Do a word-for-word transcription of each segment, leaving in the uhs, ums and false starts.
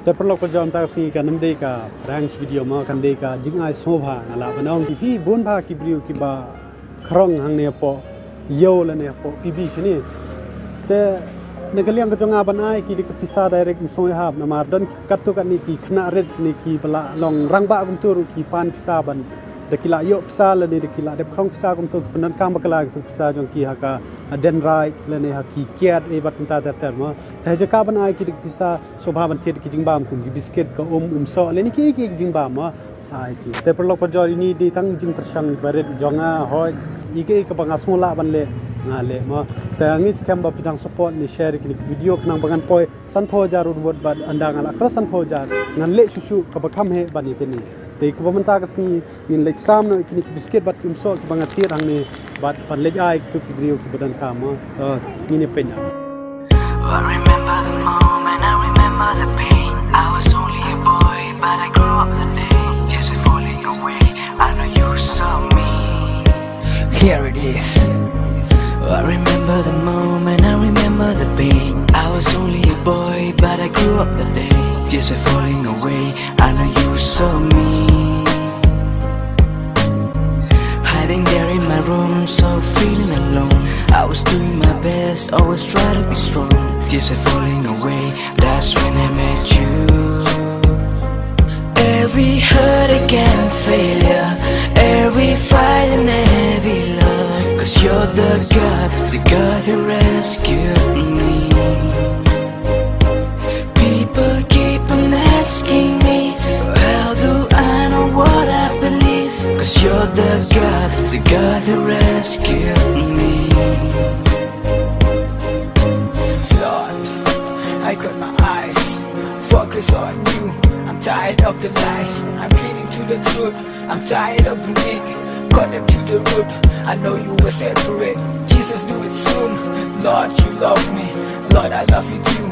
Te paralok parajor, mynta ka sngi kam dei ka prank video mo, kan dei ka jingai sngewbha nga lah ban ong. Phi bun bha ki briew kiba khrong hangne hapoh ïew lane hapoh P B shane. Te na ka liang ka jong nga ban ai ki da ka pisa direct ym sngewhap, namar don katto katne ki khynnah rit ne kiba la long rangbah kumto ruh ki pan pisa ban, da ki la ïoh pisa lane da ki la dep khrong pisa kumto, ki pyndonkam bakla ïa kato ka pisa jong ki ha ka dendrite lane ha ki kiad ei bad mynta ter ter mo. Te ha jaka ban ai ki da ka pisa sngewbha ban thied ki jingbam kum ki biscuit, ka um, um soh lane kiei kiei ki jingbam mo, sa ai ki. Te paralok parajor, ine i dei tang i jingpyrshang iba rit i jong nga, hooid, ine i kaba nga sngewlah ban leh nga leh mo. Te nga ngeit skhem ba phi dang support ne share ïa kine ki video khnang ba ngan poi sanphew hajar wut wut, bad ynda nga la cross sanphew hajar ngan leh shuh shuh kaba kham heh ban ïa kine. Te kaba mynta ka sngi ngin leit sam noh ïa kine ki biscuit bad ki um soh kiba nga thied hangne bad ban leit ai kito ki briew kiba donkam mo. To ngin ïa peit noh. I remember the moment, I remember the pain. I was only a boy, but I grew up the day. Tears are falling away, I know you saw me. Here it is. I remember the moment, I remember the pain. I was only a boy, but I grew up the day. Tears are falling away, I know you saw me. Hiding there in my room, so feeling alone. I was doing my best, always try to be strong. Tears are falling away, that's when I met you. Every hurt again, failure, every fight and every love. 'Cause you're the God, the God who rescued me. People keep on asking me, how do I know what I believe? 'Cause you're the God, the God who rescued me. Lord, I got my eyes focused on you. I'm tired of the lies, I'm clinging to the truth. I'm tired of being weak, cut them to the root. I know you were separate. Jesus, do it soon. Lord, you love me. Lord, I love you too.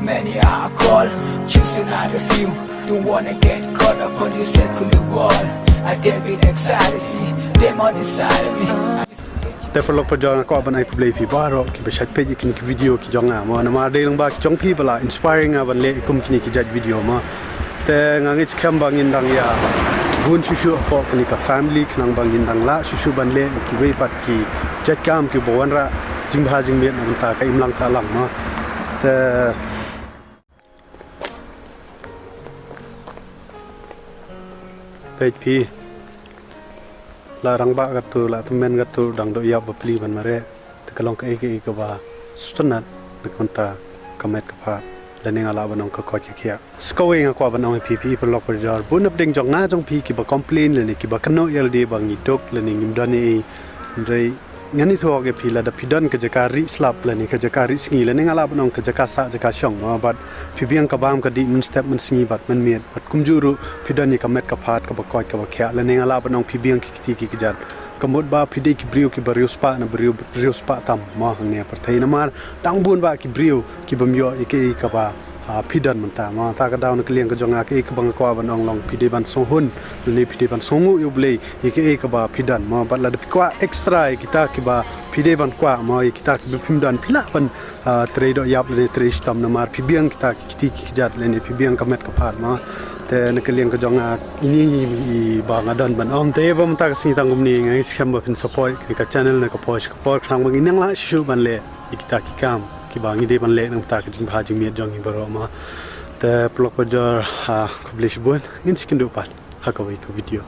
Many are called, choose another few. Don't wanna get caught up on this secular world. I get a bit anxiety, demon inside of me. Te paralok parajor, nga kwah ban ai khublei ïa phi baroh kiba shait peit ïa kine ki video ki jong nga mo, namar dei lang ba ki jong phi ba la inspire nga ban leh kum kine ki jait video mo. Te nga ngeit skhem ba ngin dang ïa bun shuh shuh hapoh kane ka family khnang ba ngin dang lah shuh shuh ban leh ïa kiwei pat ki jait kam kiba wanrah jingbha jingmiat na ka bynta ka imlang sahlang mo. Te peit phi, la rangbah katto, la tymmen katto, dang doh ïap bapli ban mareh. Te ka long kaei kaei kaba sngewtynnat na ka bynta ka met ka phad, lane nga lah ban ong ka koit ka khiah. Sa kawei nga kwah ban ong ïa phi, phi paralok parajor, bun na pdeng jong nga jong phi kiba complain lane kiba kynnoh ïa lade ba ngi duk lane ngim don ei ei. Hynrei ngan ïathuh ïa phi, lada phi don ka jaka rieh slap lane ka jaka rieh sngi lane nga lah ban ong ka jaka sah jaka shong mo, bad phi biang ka bam ka dih mynstep mynsngi bad mynmiet, bad kumjuh ruh phi don ïa ka met ka phad kaba koit kaba khiah, lane nga lah ban ong phi biang ki kti ki kjat. Ka mut ba phi dei ki briew kiba riewspah na briew, riewspah tam mo hangne ha pyrthei, namar dang bun bah ki briew ki bym ïoh ïa kaei kaba, ah, phi don mynta mo. Ta ka daw na ka liang ka jong nga kaei kaba nga kwah ban ong long phi dei ban sngewhun lane phi dei ban sngewnguh ïa U Blei ïa kaei kaba phi don mo. Bad lada phi kwah extra ïa kita kiba phi dei ban kwah mo, ïa kita kiba phim don, phi lah ban, ah, trei doh ïap lane trei shitom, namar phi biang kita ki kti ki kjat lane phi biang ka met ka phad mo. Te na ka liang ka jong nga, ine i ba nga don ban ong. Te ba mynta ka sngi tang kumne, nga ngeit skhem ba phin support ïa ka channel na ka por sha ka por khnang ba ngin nang lah shuh shuh ban leh ïa kita ki kam kiba ngi dei ban leh na ka bynta ka jingbha jingmiat jong ngi baroh mo. Te paralok parajor, ha, khublei shibun, ngin sa ïakynduh pat ha kawei ka video.